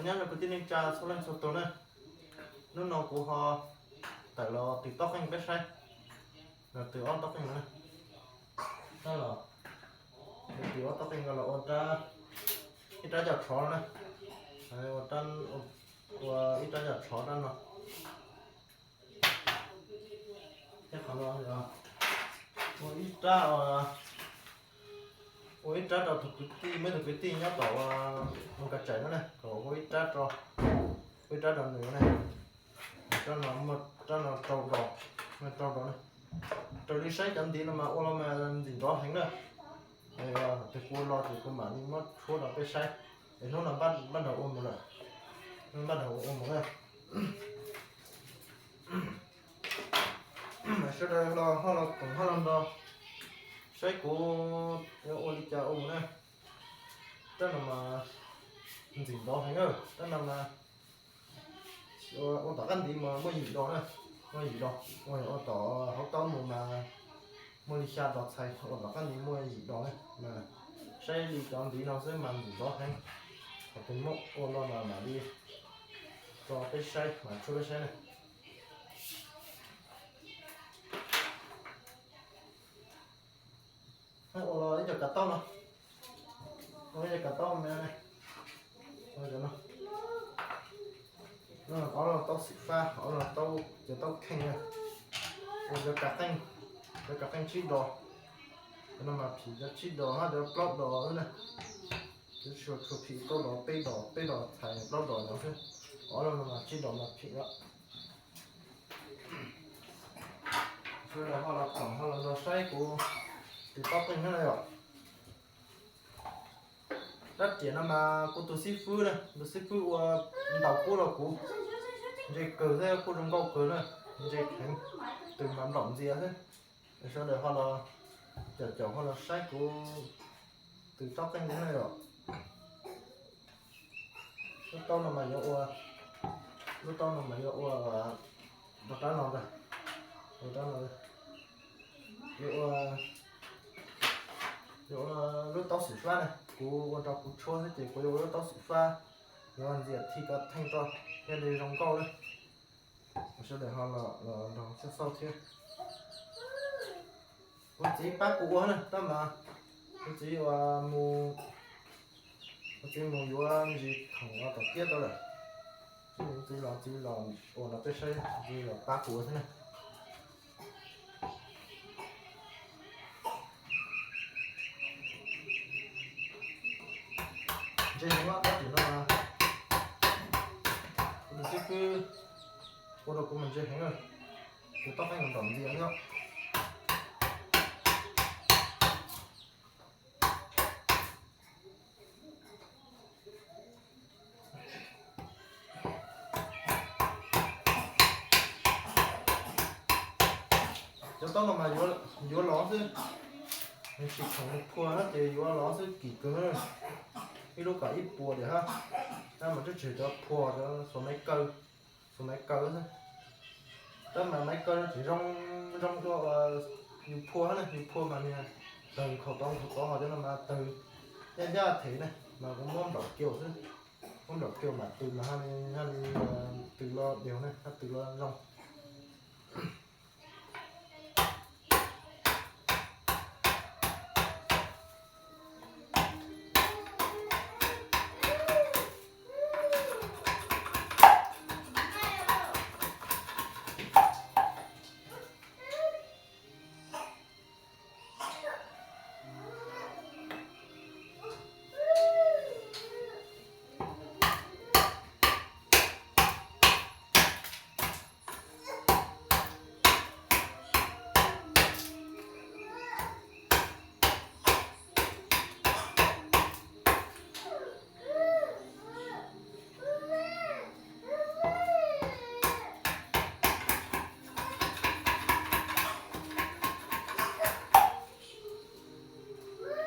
Nyob zoo kwv tij neej tsa txhua leej txhua tus na, hnub no kuv ho tawm los tiv tauj qeej peb saib, los tiv ob tauj qeej no na. Tab los tiv ob tauj qeej no los ua ib rab cov tshov na, ua ib rab cov tshov rab no. Thiab qhov no ua ib rab, ua ib rab rau tus kwv tij, muaj ib tug kwv tij nyob tom ua Moos Kas Tsaim no na, kom ua ib rab rau, ua ib rab rau nws na. Rab no muaj, rab no rau dos, rau dos na. Raws li saib cov ntiv no mas ua los mas ntxim nrov heev na. Tus kuv los ces kuv mam li muab tshuab rau peb saib. Es hnub no npaj nrog ua mus lawm, hnub npaj nrog ua mus na. Sawv daws los ho los koom ho los nrog saib kuv yuav ua li cas ua mus na. Rab no mas ntxim nrov heev na, rab no mas ua tom qab ntiv mas muaj yim dos na, muaj yim dos, ua tom hauv taub mus mas muaj li xya dos txhais, ua tom qab ntiv muaj yim dos na. Mas saib li cov ntiv no xwb mas ntxim nrov heev. Qhov tus muab ua los mas mam li tso peb saib, mam tshuab peb saib na. Ua los ib co kav taub no, ua ib co kav taub me, ob los taub xim fab, ob los taub, cov taub kheej na. Ua cov kav qeej, cov kav qeej tsib dos. Cov no mas phim cov tsib dos hab cov plaub dos xwb na. Cov tsis tshua phim plaub dos, peb dos, peb dos txhais plaub dos no xwb. Ob los no mas tsib dos mas phim lawm. Sawv daws ho los koom ho los nrog saib kuv tiv tauj qeej na yom. Rab riam no mas kuv tus xib fwb na, tus xib fwb ua ntaus kub rau kuv, ntse kawg thiab kuj zoo nkauj kawg na, ntse heev, tws mas nplaum ntxias xwb. Sawv daws ho los, caum caum ho los saib kuv tiv tauj qeej na yom. Lub taub no mas yuav ua, lub taub no mas yuav ua rau rab no ntag, ua rab no. Yuav ua, yuav ua lub taub xim fab na, kuv ua rau kuv tshuab xwb ces kuv yuav ua lub taub xim fab, yuav ntxias thim kav theej rau thiaj li zoo nkauj na. Sawv daws ho los nrog xauj xauj thiab. Kuv txiv pab kuv ua na, tab mas kuv txiv ua mus, kuv txiv mus yuav ntsis khoom ua tom kiab tau lawm. Kuv txiv los, txiv los ua no peb saib, txiv los pab kuv ua thiab na. Ntse heev rab riam no, kuv tus xib fwb ua rau kuv mas ntse heev, kuv tauj qeej nplaum ntxias thiab. Cov taub no mas yuav los xwb, tsis khoom phua hab ces yuav los xwb kim kawg. Ib lub kaum ib puas diam hab, tab mas twb tsis cov phua, cov xuas maiv kaw, xuas maiv kaw xwb. Tab mas maiv kaw no tseem zoo, zoo dua yus phua hab na, yus phua mas niag tawg nkhaus tod nkhaus tod, ho cov no mas tawg ncaj ncaj them na, mas kuv muab nplaum kiag xwb, muab nplaum kiag mam tws mas hab li, hab li tws los diaug na, hab tws los zoo.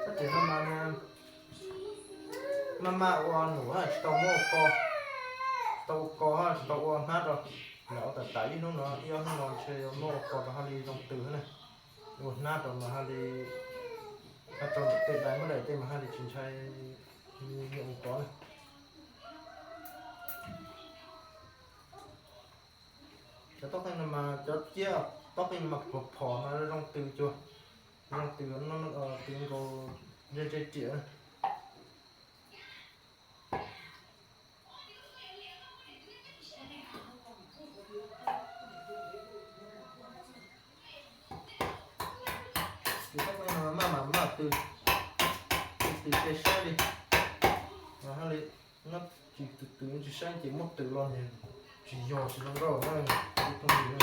Rab riam no mas maj maj ua num hab tsis tau muab ua ko, tsis tau ua ko hab tsis tau ua hnab rau. Lam ua tas tas ib hnub no ib ob hnub no ntshe yuav muab ua ko rau hab li zoo tws hab na. Ua hnab rau mas hab li, hab rau ntawm tej dais muab dais tej mas hab li tsis ntshai nyiam ua ko na. Cov tauj qeej no mas cov ciab tauj qeej no mas phom phom mas zoo tws cuag, zoo tws no, tws nkaus ze ze riam. Ces tauj qeej no maj mam maj tws, tws tws saib li, hab li, nyob tsis tws tws tsis saib ces muab tws los nws tsis yog tsis zoo nkauj na. Ib tug li na,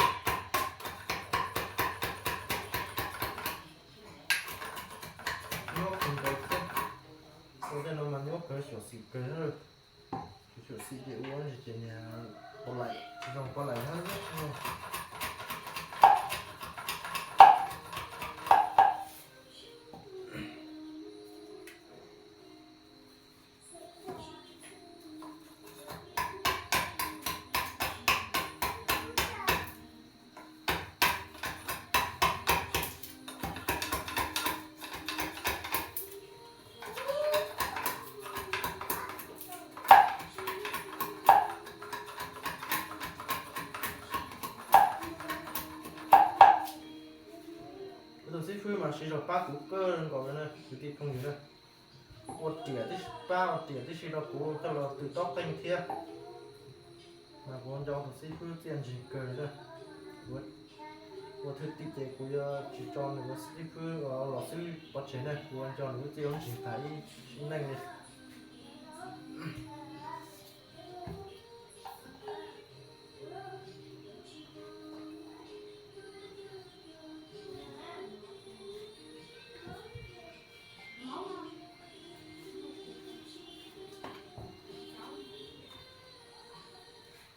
nyuaj kawg nkaus thiab. Ua tej no mas nyuaj kawg, xyuam xim kawg, xyuam xim ces ua ntsis ces niag pov laim tsis zoo, pov laim hab. Kuv tus xib fwb mas siv zog pab kuv kawg nkaus li na kwv tij phooj ywg na. Ua riam tib si, pab ua riam tib si rau kuv coj los tws tauj qeej thiab. Mas kuv nco tus xib fwb txiaj ntsig kawg li na. Ua thwj tim ces kuv yuav tsis tso nws ua xib fwb los xwb pov tseg na, kuv yuav nco nws lub txiaj lub ntsig tas ib sim neej li.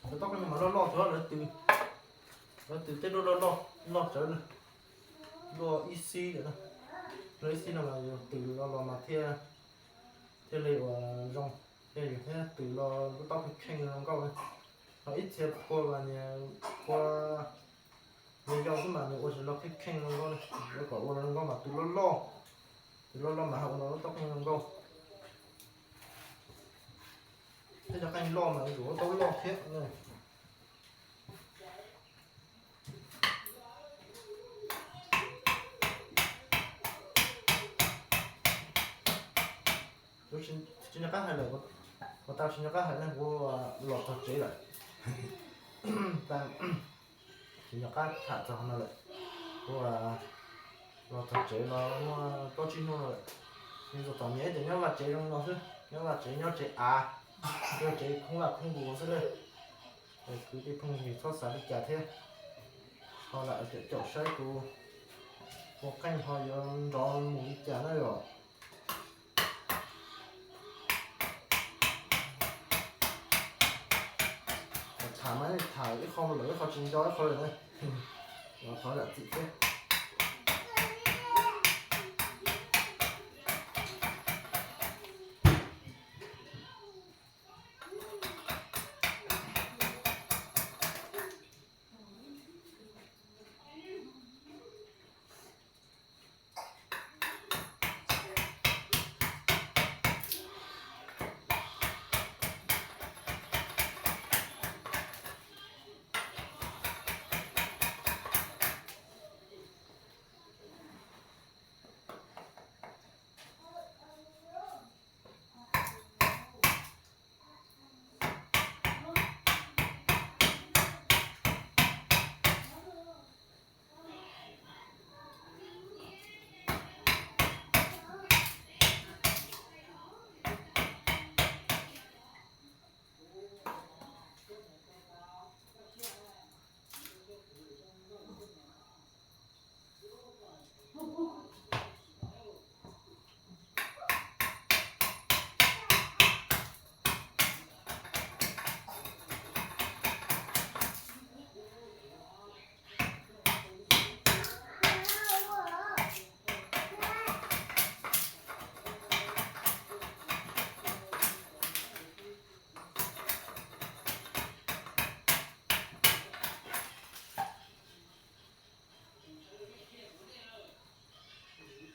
Cov tauj qeej no mas loj loj tsuav lawv tws, lawv tws tej duab loj loj, loj tsawv, luaj ib xib, luaj ib xib no mas yus tws los los mas thiaj, thiaj li uas zoo, thiaj yus thiaj tws los lub taub kheej kheej zoo nkauj. Ho ib txhia phua mas niag phua yau yau xwb mas nws ua tsis los kheej kheej zoo nkauj li. Yuav kom ua zoo nkauj mas tws loj loj, tws loj loj mas ho ua los lub taub kheej zoo nkauj. Tej cov qeej loj mas yuav tsum ua taub loj thiab. Tsis nco qab hais lawm, kuv tau tsis nco qab hais ne, kuv los txog tsev lawm. Tsis nco qab tham txog no lawm, kuv los txog tsev los muaj plaub tsib hnub no lawm. Nws txom txom nyem ces nyob vaj tsev zoo no xwb, nyob vaj tsev nyob tsev av, nyob tsev khoob vaj khoob ntuas xwb na. Kwv tij phooj ywg txhob xav li cas thiab, ho lam caum caum saib kuv ua qeej ho yuav nrov mus li cas na yom. Tham mas tham ib qho lawm ib qho tsis nco ib qho lawm na, los thov zam txim thiab.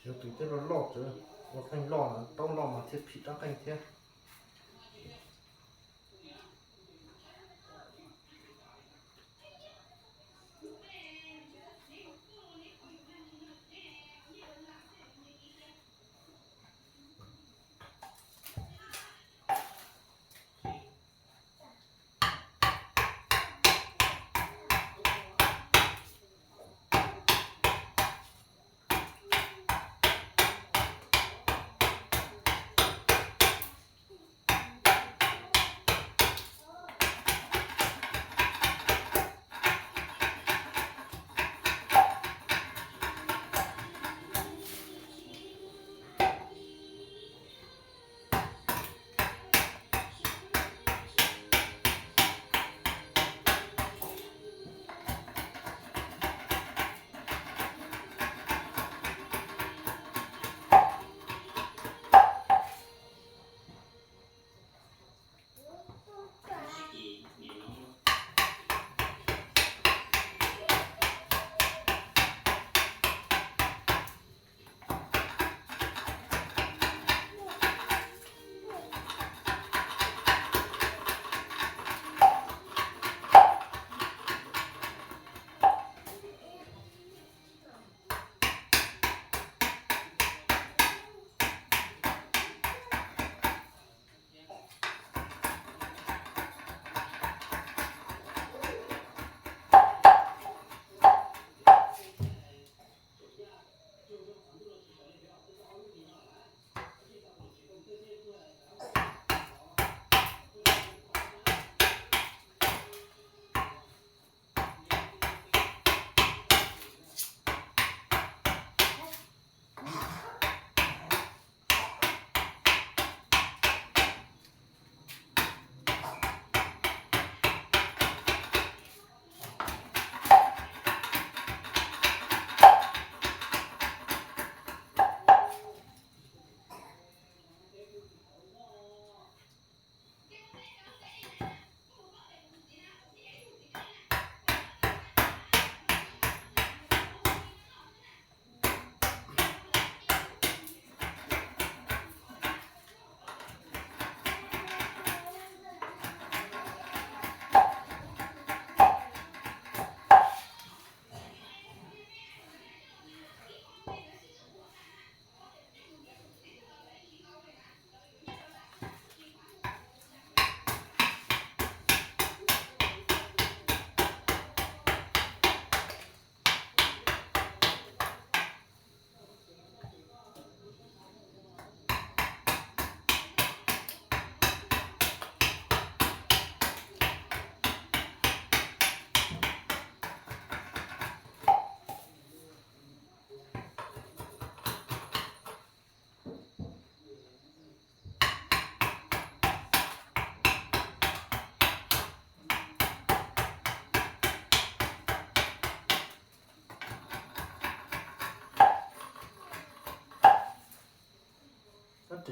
Yuav tws tej loj loj, ua qeej loj, taub loj mas thiaj phim rab qeej thiab.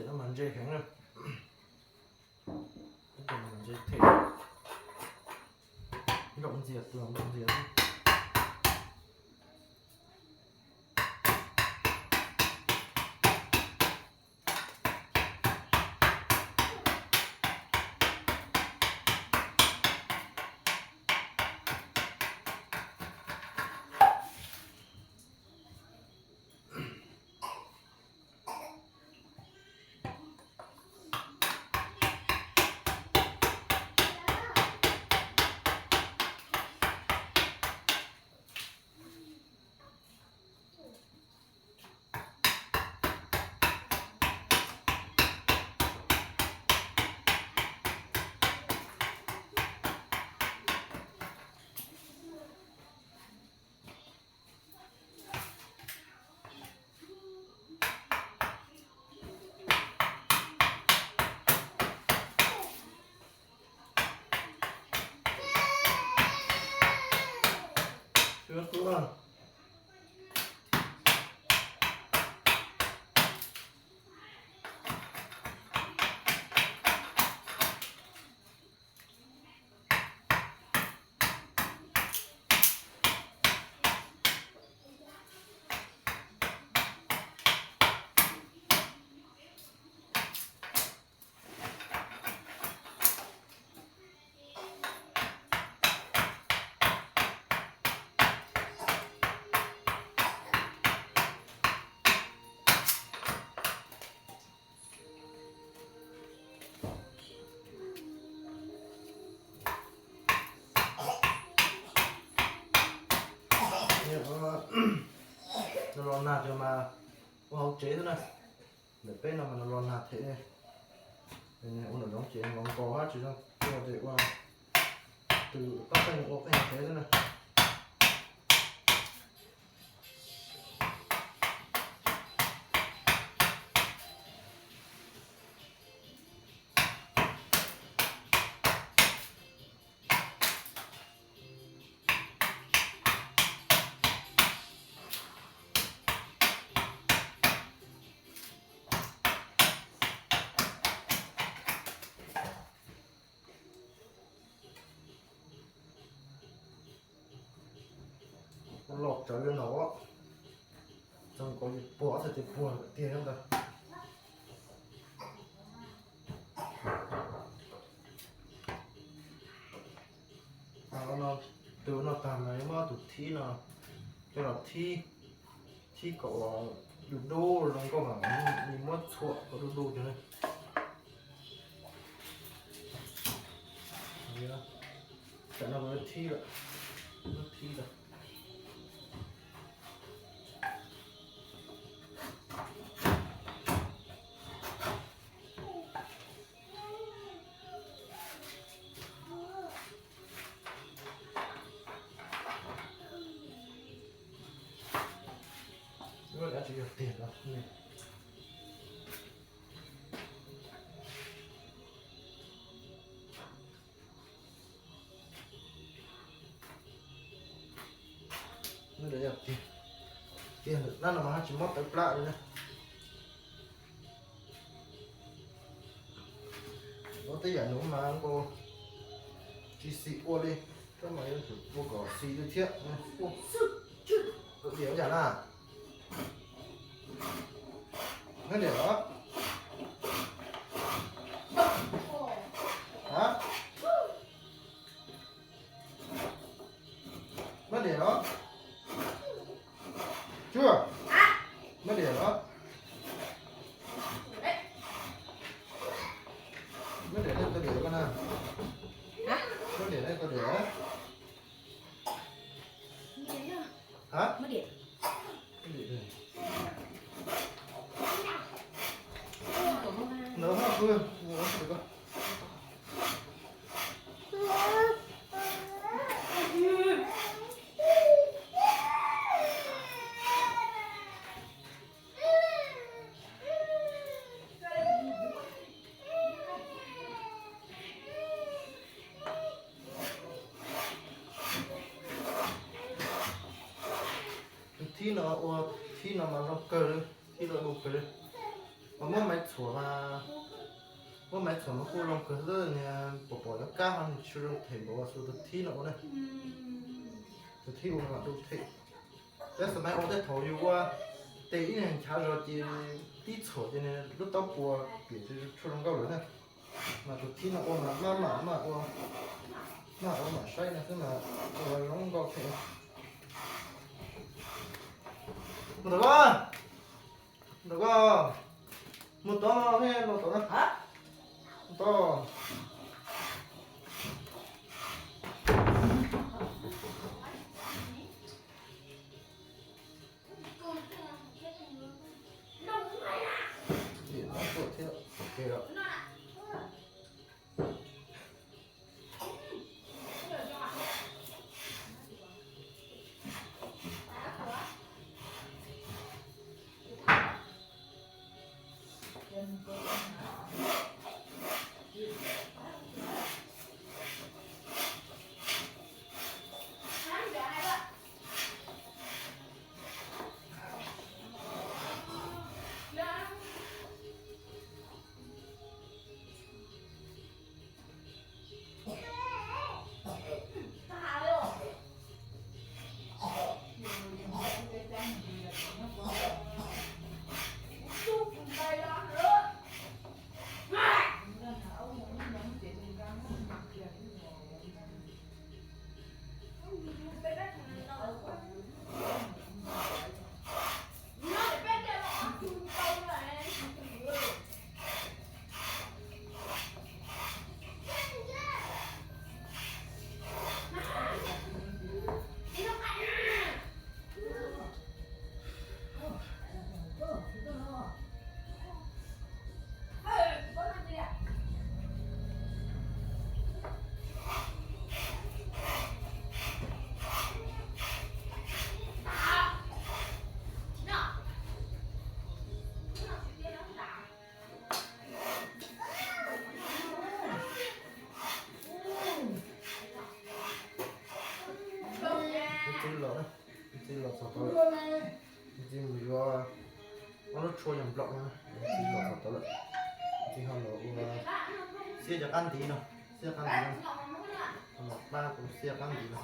Ntse heev na. Ntse them, nrau ntxias, tus nrau ntxias. Los los nag ces mas ua hauv tsev xwb na. Ntawm peb no mas los los nag thiab. Ua nram zoov ces los nkaus hab tsis zoo, tuaj ces ua tus pab qeej ua qeej hauv tsev xwb na. Los tsawv li no, txog nkaus ces puag txhais tes puag tiag ntag. Tus no tag mas yuav muab tus thib no coj los thib, thib kom du du zoo nkauj mas, muab txhuam kom du du cov ne. Tam no kuv thib lawm, thib lawm. Tsis yog tiag. Tiag, dab no mas tsis muab tawv plab li na. Ua tej yam nuav mas nkaus tsis xis ua li, koj mas yuav tsum ua kom xis li thiab. Ua xwb, ua diam yam na. Muab diam los? Hab? Muab diam los? Tsuag, muab diam los? Muab diam, tau diam koj na. Muab diam, tau diam. Hab? Ntawd hab, Thib no ua, thib no mas zoo kawg li, thib no du kawg li. Muab maiv txhuam mas, muab maiv txhuam mas kuj zoo kawg xwb, niag pom pom cov kab ho nws tsis zoo them npaum xu tus thib no ua na. Tus thib ua mas du them. Peb xav maiv ua tej thaum yus ua tes ib niag nchav zog ces tib txhuam ces nws lub taub pua piam ces tshuaj zoo nkauj lawm na. Mas tus thib no ua mas maj mam maj ua, maj ua mam saib no xwb mas ua zoo nkauj thiab. Mus tom koj, mus tom koj, mus tod, mus tod na, mus tod. Txiv los, txiv los txog tod lawm. Txiv mus yuav ob lub tshuaj yog nplaum no, txiv los txog tod lawm. Txiv ho los ua xiab cov qab ntiv no, xiab qab ntiv no, ho los pab kuv xiab qab ntiv no.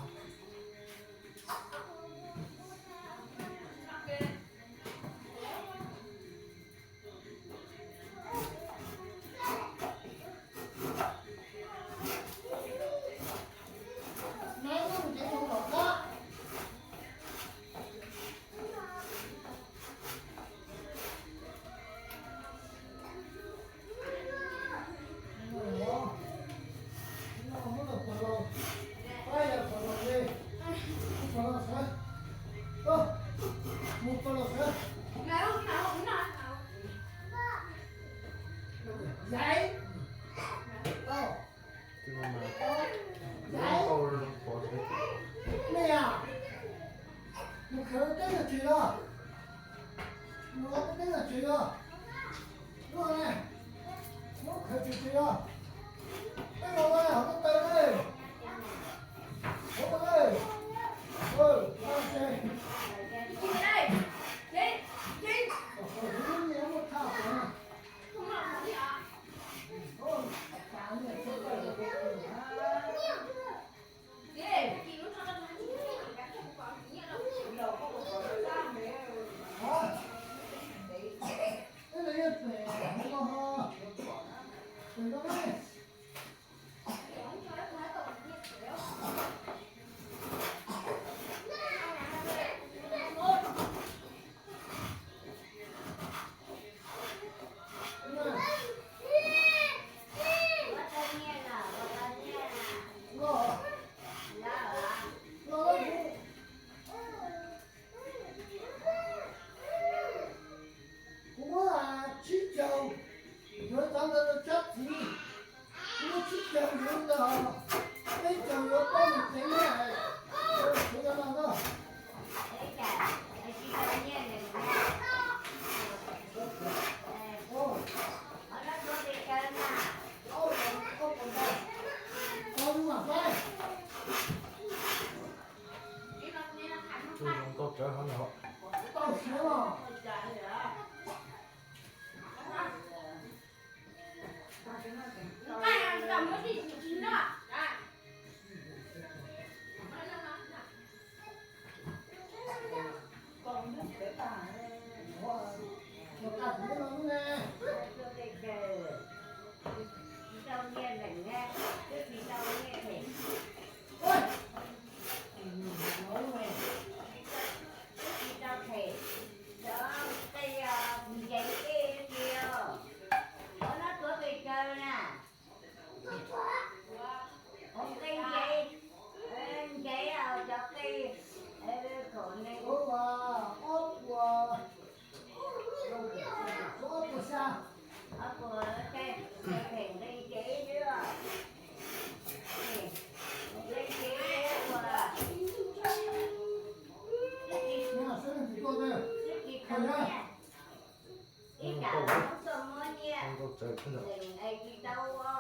Mus khaws teb nram tsev os. Mus ua teb nram tsev os. Luag ne, mus khaws tsev tsev os. Peb los ua hauv koj taw ne. Hauv koj ne. Kuv muab tsib caug yuav cov ntawd rau Tsab txiv. Kuv muab tsib caug yuav ntawd, peb caug yuav pab niam tsev na. Kuv cov no na. Tsuj zoo nkauj tsawv hov no. Tau siav los. Nqe nce, nce cov qe, kom ne, ob puas, ob puas xya, ob puas, phem nqe nce xwb, nqe nce ua, twb tsis tau nyiaj, ib tsam tuaj muab nyiaj, nqe tsis tau ua.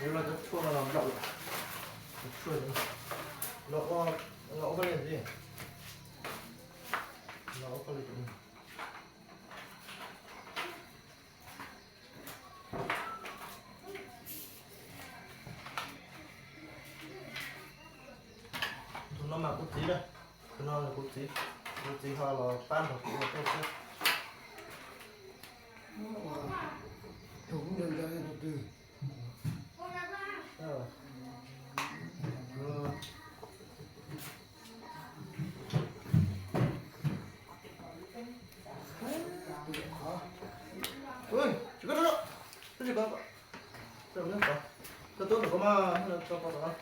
Yuav los cov tshuaj no los nplaum, cov tshuaj los ua, los ua koj li ntawd, los ua koj li ntawd. Tus no mas kuv txiv na, tus no kuv txiv, kuv txiv ho los pab nrog kuv ua tuaj xwb. Tus kuv nco nco tus twg? Tsis koj, tsis koj, tsis koj, koj tuaj tom koj mas, koj tuaj tom koj.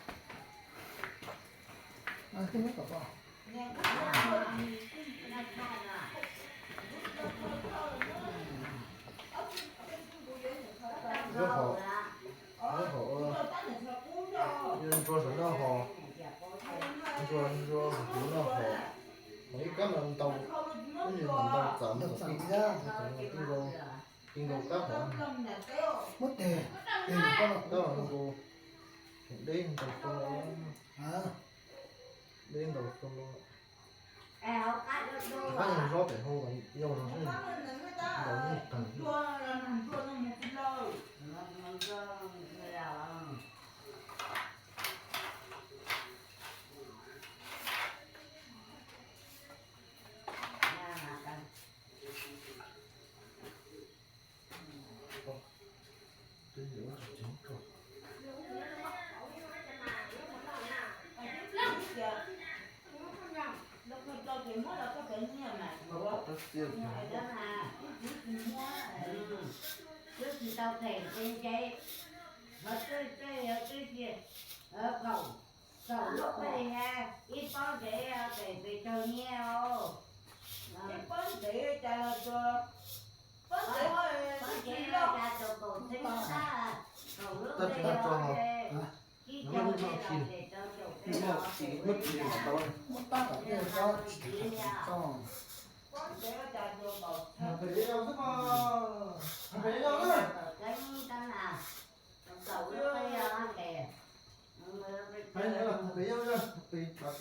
Lub hauv, lub hauv, ntsuag saum no hos, ntsuag, ntsuag saum no hos, hos ib kab no ntau, ib nyuag ntau txav ntau txav, ti nkaus kab hov, muab tes, tes kab no nkaus, deb ntau txav, deb ntau txav. Qab yog zob pem hau yau no xwb, ntaus nyuj tag. Twb tsis tau phem nqe nce, ho twb tsis, twb tsis, kaum, kaum lub qe, ib pob ntev pem pes tsawg nyiaj os. Ib pob ntev cas los tsuas, pob ntev, pob ntev cas tsuas kaum txheeb tab, kaum lub qe os. Muab tis, muab tis mam tau. Muab tab kom tej tsob tsis tau. Pem yau xwb mas, pem yau na. Pem yau, pem yau, pem yau, pem yau.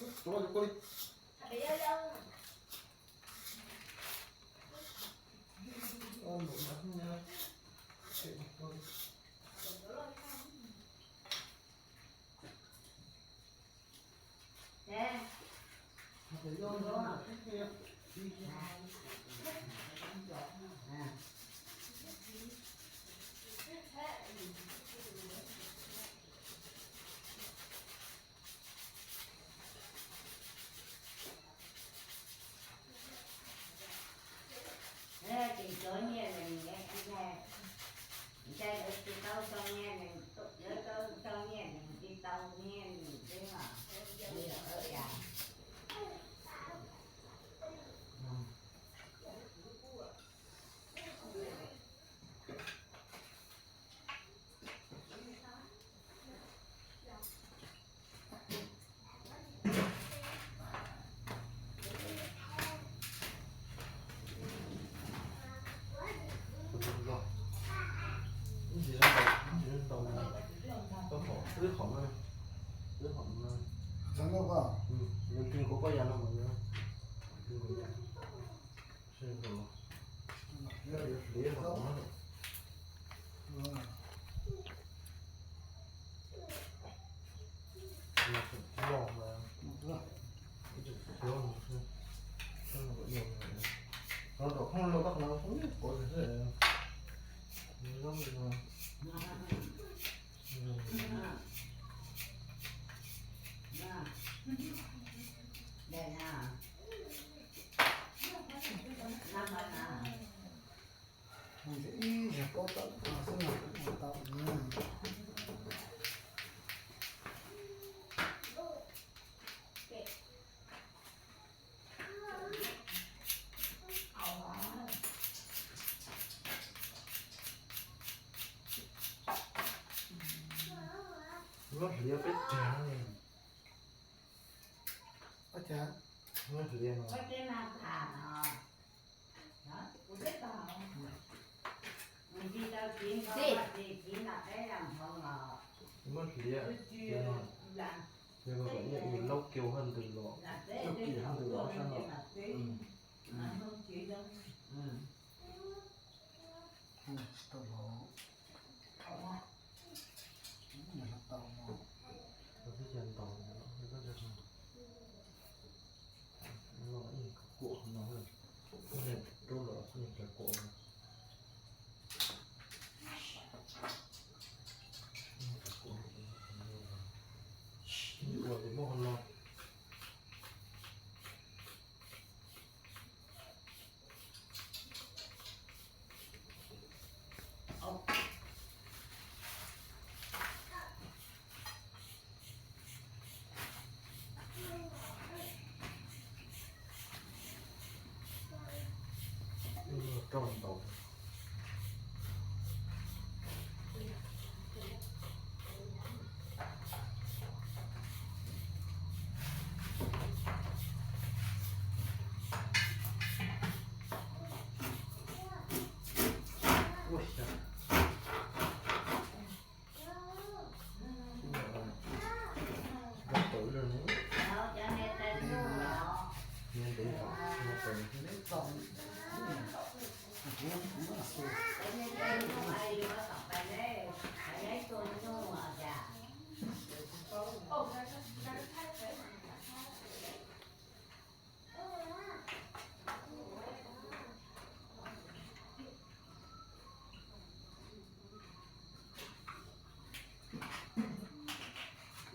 Hliv hauv no. Rau khoob los koj qhov no khoob ib puas xwb. Ib zaug paub tawm no xwb no kuv ua tau na. Muab hliav peb cag. Peb cag. Muab hliav no. Muab hliav, yog kom ib yam laub kiau haj ntws los, laub kiau haj ntws los sab no. Tau los, tau los. Kuam no, rau los rau kuam. Ua tus muab hauv no. Rau ntau. Ua cas ntev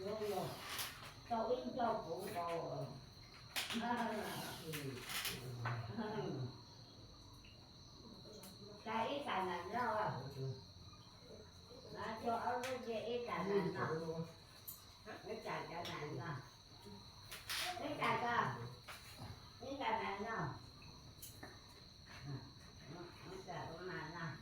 los ntev los. Tau ib co kuv nkaus. Tsa ib tsa nas noj. Cog ob lub cia ib tsa nas noj. Ib tsa cov nas noj. Ib tsa cov, ib tsa nas noj. Ib tsa ua mas noj.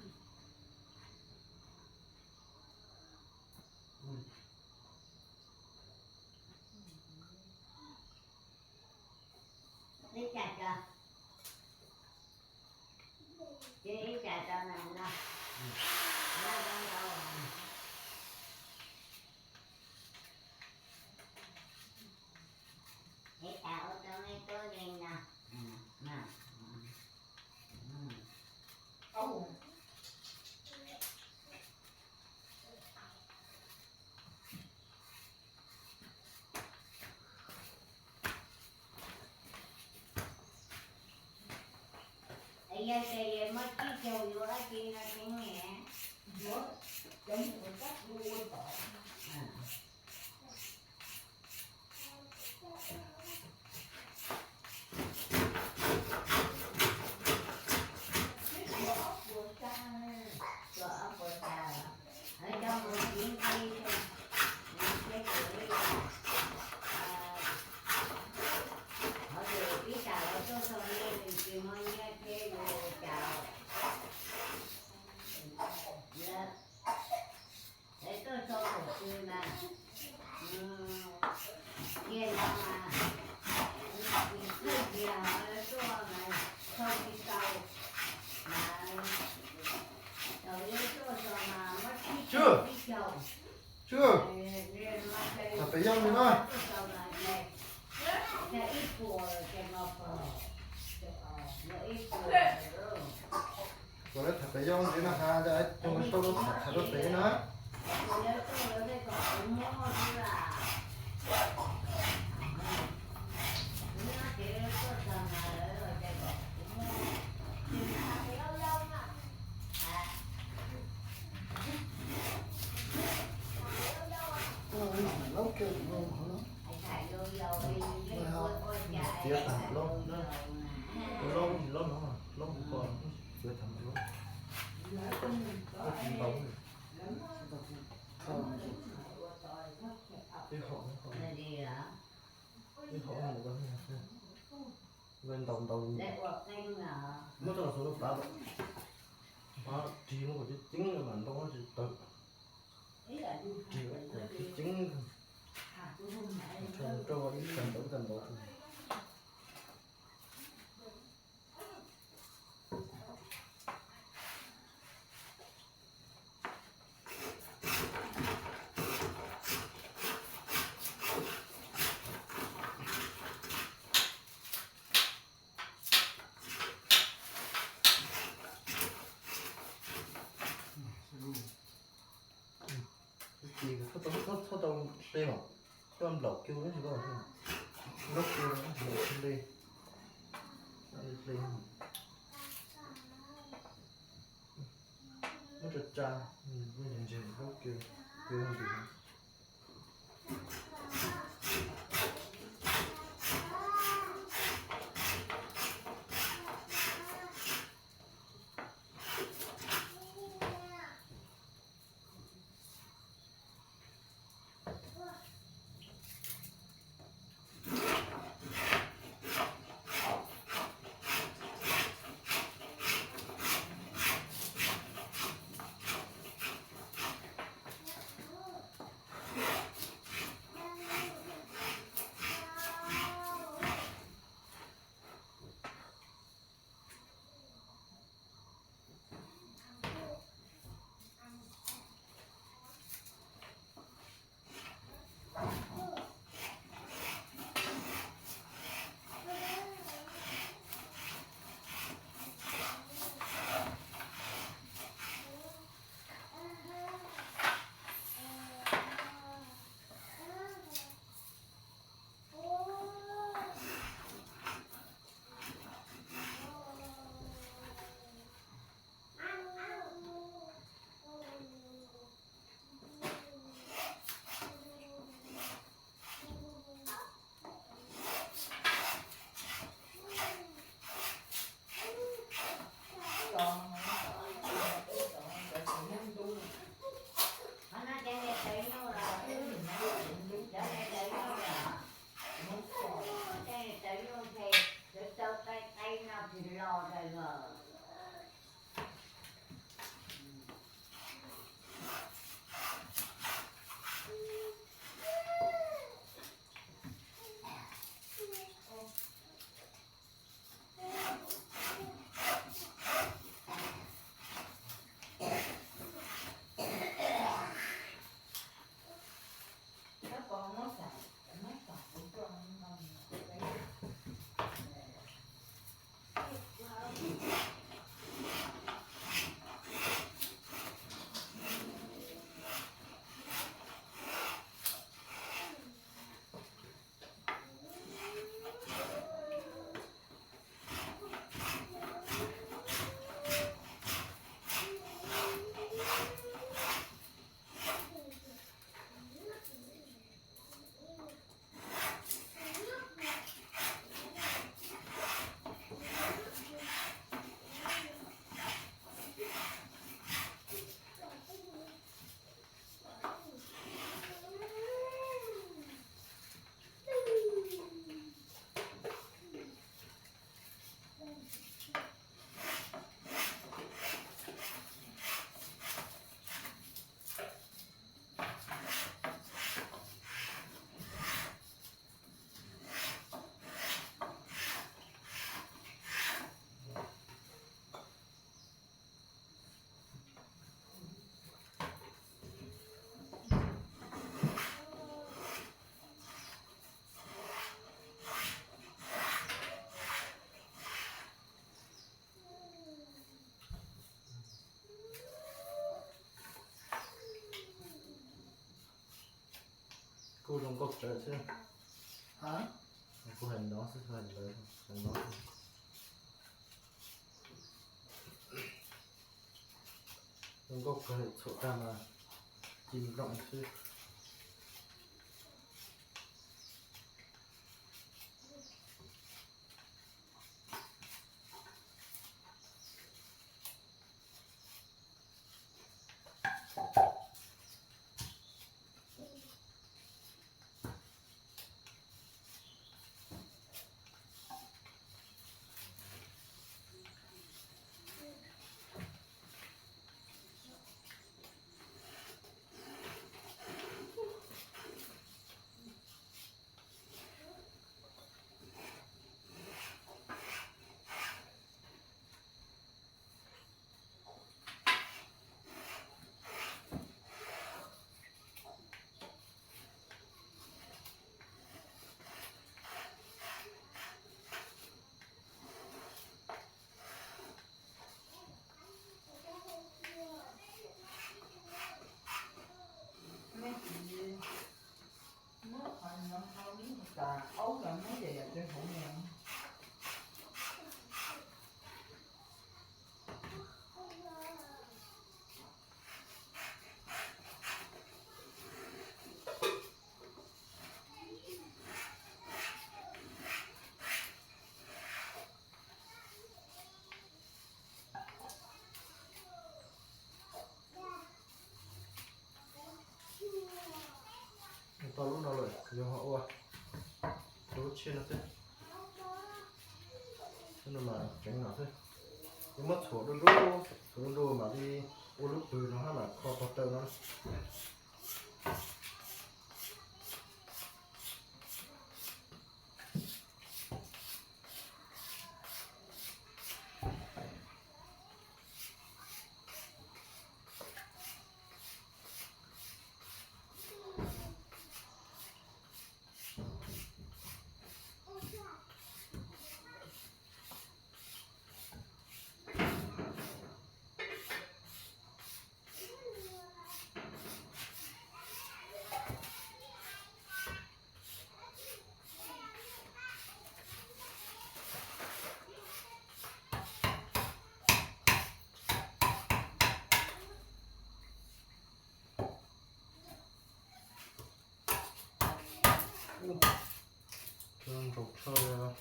Ib tsa cov, cia ib tsa cov nas noj. Ib tsa ua rau me tub li no. Yog tias muab tsib caug yuav dab tsi no tseeb ne? Tsuas ob puas tas, coj mus txiv nqi, thiab kuv li cas, qhov tus ib tas lawv tuaj txog nej nws tsis muaj nyiaj thiab yus cas. Lawv tuaj txog thaum twg mas, tiag no mas, txij kiag lawv tuaj mas txog tsis tau, mas thaum lawv tuaj txog mas muab tsib caug, tsib caug. Pem yog li na. Ib puas ces mas pom, ib puas. Kom lawv tham pem yob ntxiv no has, cov ib tug sau rau tham rau pem na. Txiav tham laub, laub, laub no, laub ko, txiav tham laub, laub tsis ntaus. Ib hom, ib hom, ntaus ntaus, muab coj los xuas rau tav, ris mus kom ceev ceev mas ntoo tsis tawg. Ris kom ceev ceev, rau ib tag ntaus ib tag ntaus. Txhob tau hle os, koj nplaum kiag tsis tau, nplaum kiag tsis hle, hle. Muab tsa tsa, muab ntse ntse, nplaum kiag, kiag ntawd. Kuj zoo nkauj tsawv xwb. Kuv hais no xwb, hais lawv hais no xwb. Zoo nkauj kawg li, txhuam tag mas ci nplooj xwb. Tau lub no lawm, yuav ho ua lub tshiab no xwb. Lub no mas tseev no xwb. Yuav muab txhuam du du, txhuam du du mam li ua lub pwg no hab mam kho pov taw no. Ntsaus tsho, zoo xwb.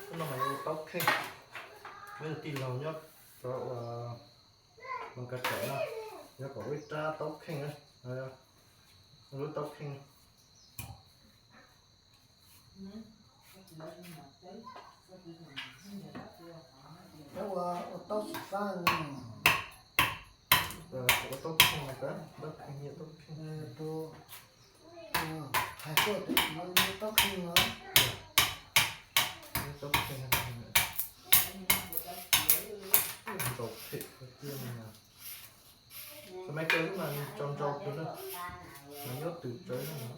Hnub no mas yog taub kheej, peb tus tij laug nyob rau uas Moos Kav Tsawm no, yog kom ua ib rab taub kheej, lub taub kheej. Ua, ua taub xim fab, ua taub kheej, taub kheej, taub kheej. Hais tuaj tus taub kheej no. Taub kheej, ntsaus phem tiag. Txawm mas kawg mas tso ntsaus kawg na, mas nyob twm tsawv na.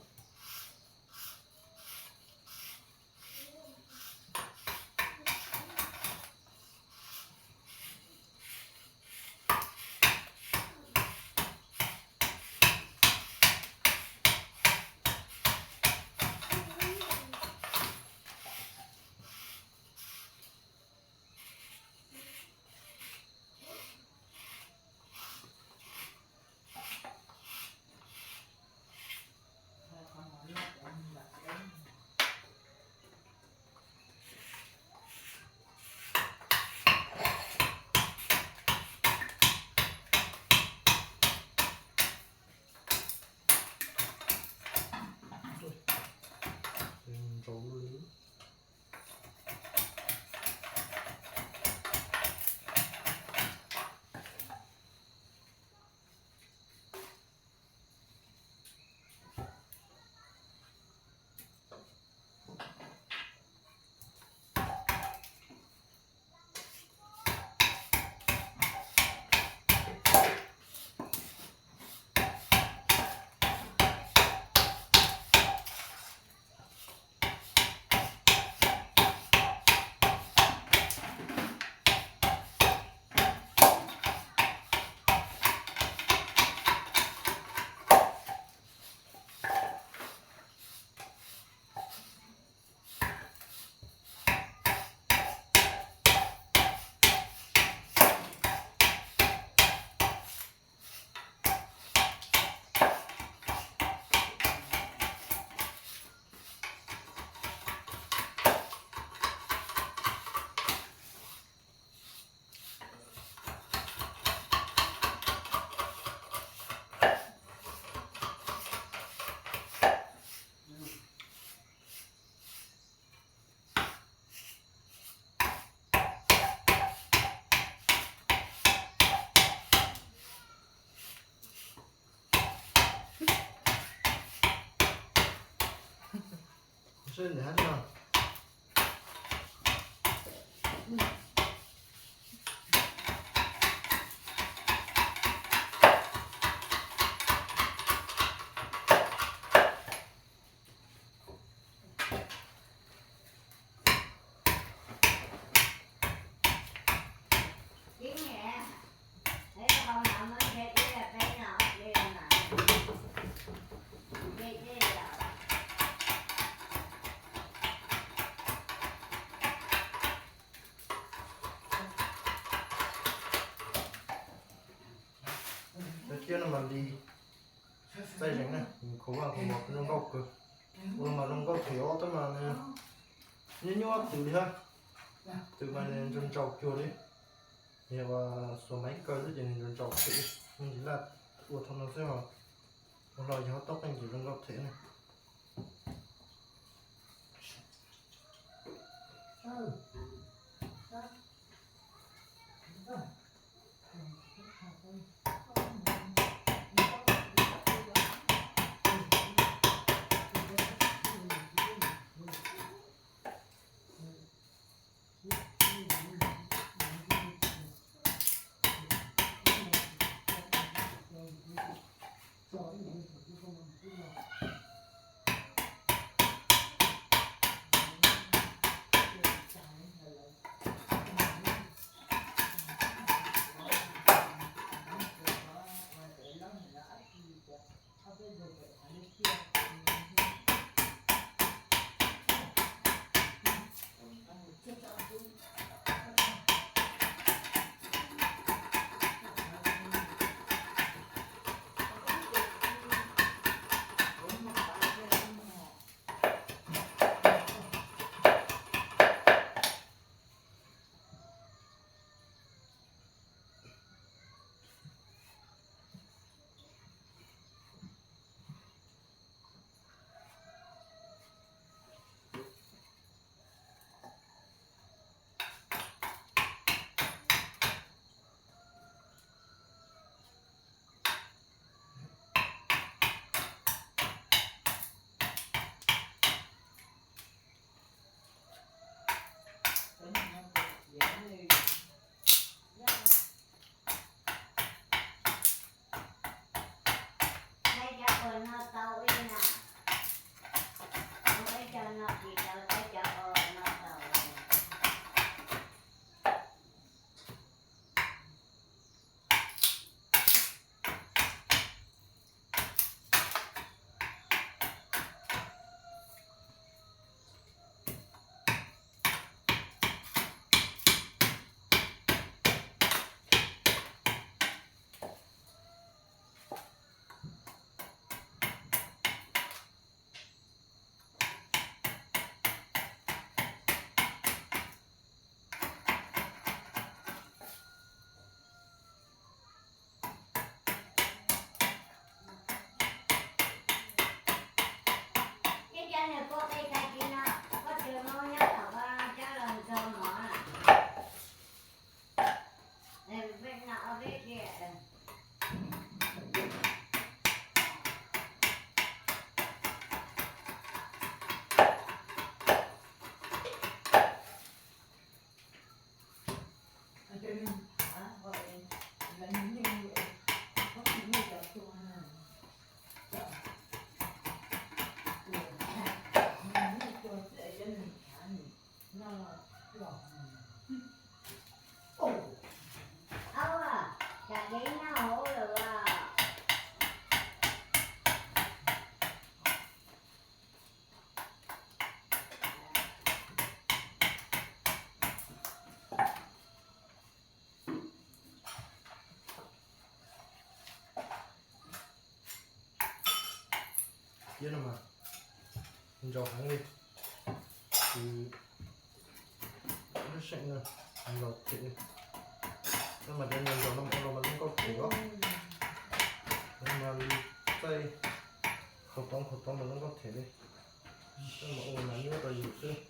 Ntawm hab no. Cov ciab no mas li txaij zeeg na, khaus vaj khaus mov zoo nkauj kawg. Ua mas zoo nkauj them os, tab mas nws nyuaj nyuaj twm li hab. Twm mas nws ntsaus ntsaus cuag li. Yog ua xuas maiv kaw xwb ces nws ntsaus ntsaus them li. Ntsis laj ua thaum no xwb os. Ua los yog tau qeej ces zoo nkauj them na. Ib cov nws kuj qi tag kis no, koj tsis muab nyob tom koj coj los ntxuag mov na. Peb no ob peb kiag. Ciab no mas ntsaus heev li, ces lub seem no ntsaus them li. Tab mas cov ntsaus no mas ua los mas zoo nkauj them os. Mas li txaij khaus toov khaus toov mas zoo nkauj them li. Tab mas ua mas nyuaj rau yus xwb.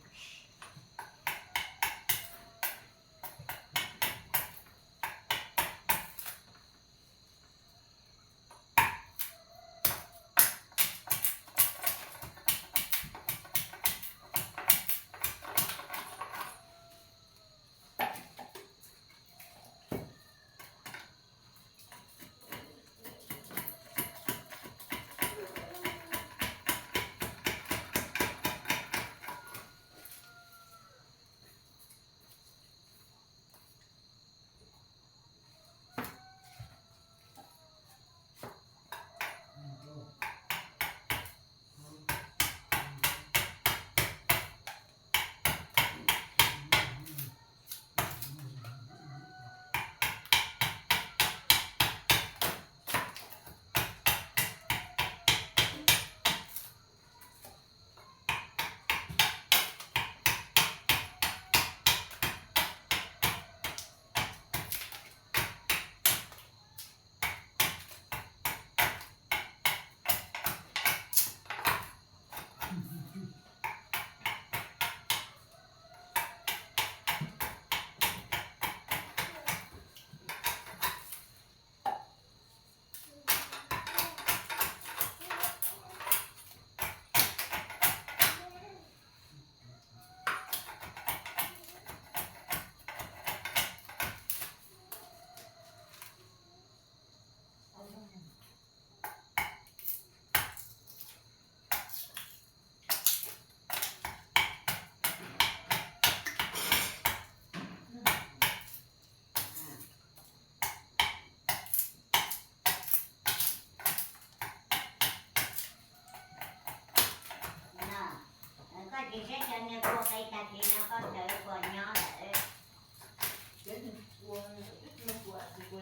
Ces saib cov niag kua qe tag kis no koj txawm ua kua nyob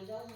lawm.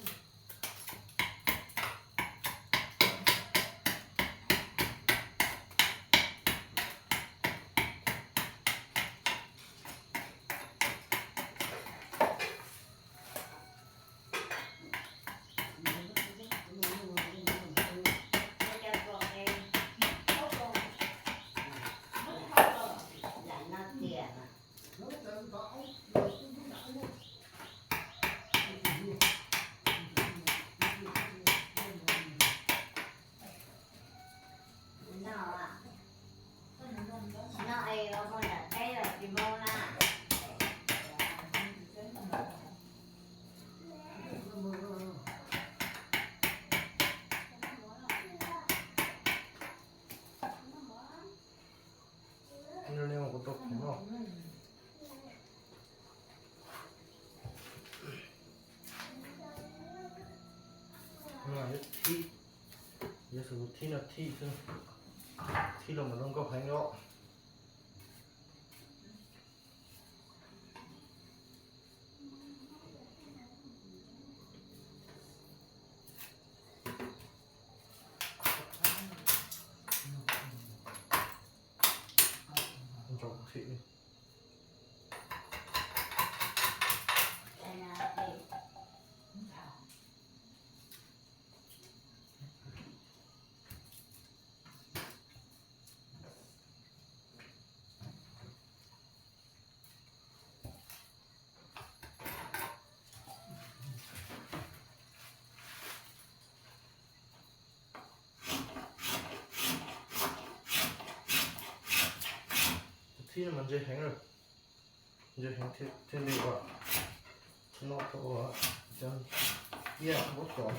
No, no es ua hmo nram teb los tsis mus na. Kuv tau khoom no. Thib, yog xub thib no thib xwb, thib los mas zoo nkauj heev os. Thib no mas ntse heev lawm, ntse heev thiaj li ua no tau ua cov iab muab cov.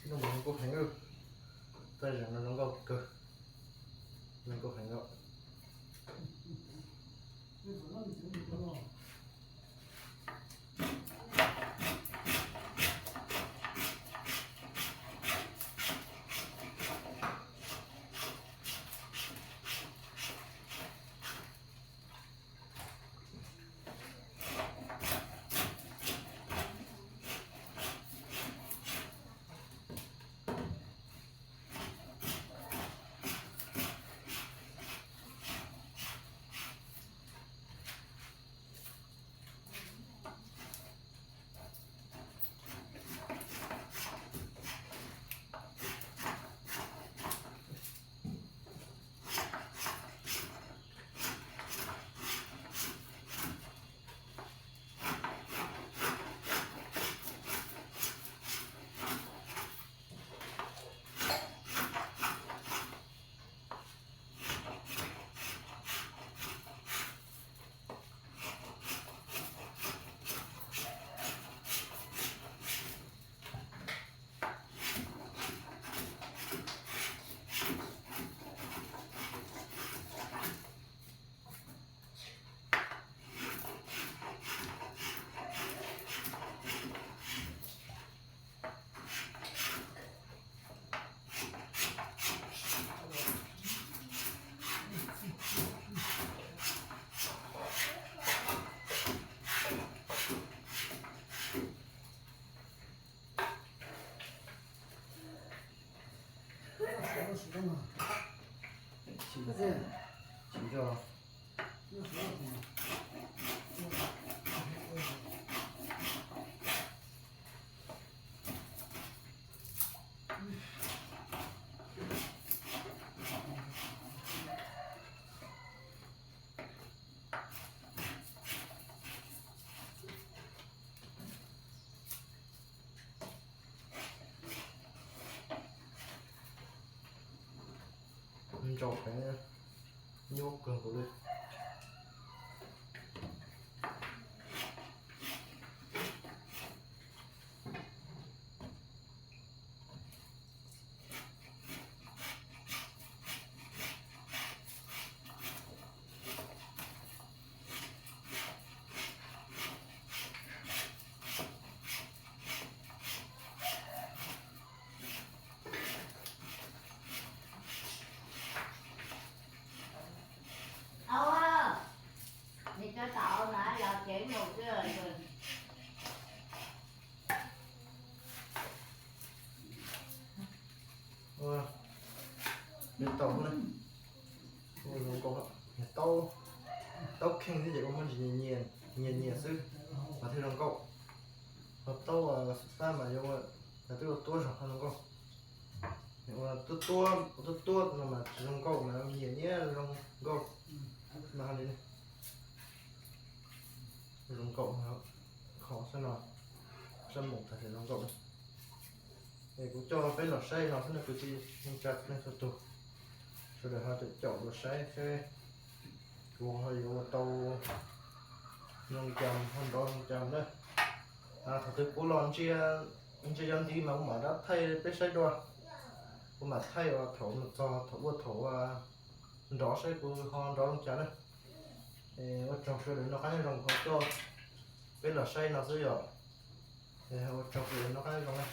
Thib no zoo nkauj heev, txaj zeem no zoo nkauj kawg, zoo nkauj heev os. Ntsaum heev, nyuaj kawg nkaus li. Au, nws cov tau na los tsev mus xwb. Ua, nws tau na. Ua zoo nkauj, taub, taub kheej xwb ces ua muaj ntsis nyias nyias xwb mas thiaj zoo nkauj. Ho taub xub pab mas yuav ua, yog twb ua tuab zog ho zoo nkauj. Ua tuab tuab, ua tuab tuab no mas tsis zoo nkauj, mas nyias nyias zoo nkauj. No li ne, zoo nkauj. Qhov sab no, sab mus tag ces zoo nkauj. Es kuv coj peb los saib no xwb na kwv tij neej tsa txhua leej txhua tus, sawv daws ho caum caum dua saib seb kuv ho yuav ua tau zoo cas ho nrov zoo cas na. Thaum twg kuv los ntsia, ntsia cov ntiv mas kuv mam rov thaij peb saib dua. Kuv mam thaij uas thaum mus txog thaum ua thaum nrov saib kuv ho nrov zoo cas na. Ua tsaug sawv daws noj qab nyob zoo, ho coj peb los saib no xwb yom. Ua tsaug sawv daws noj qab nyob zoo na.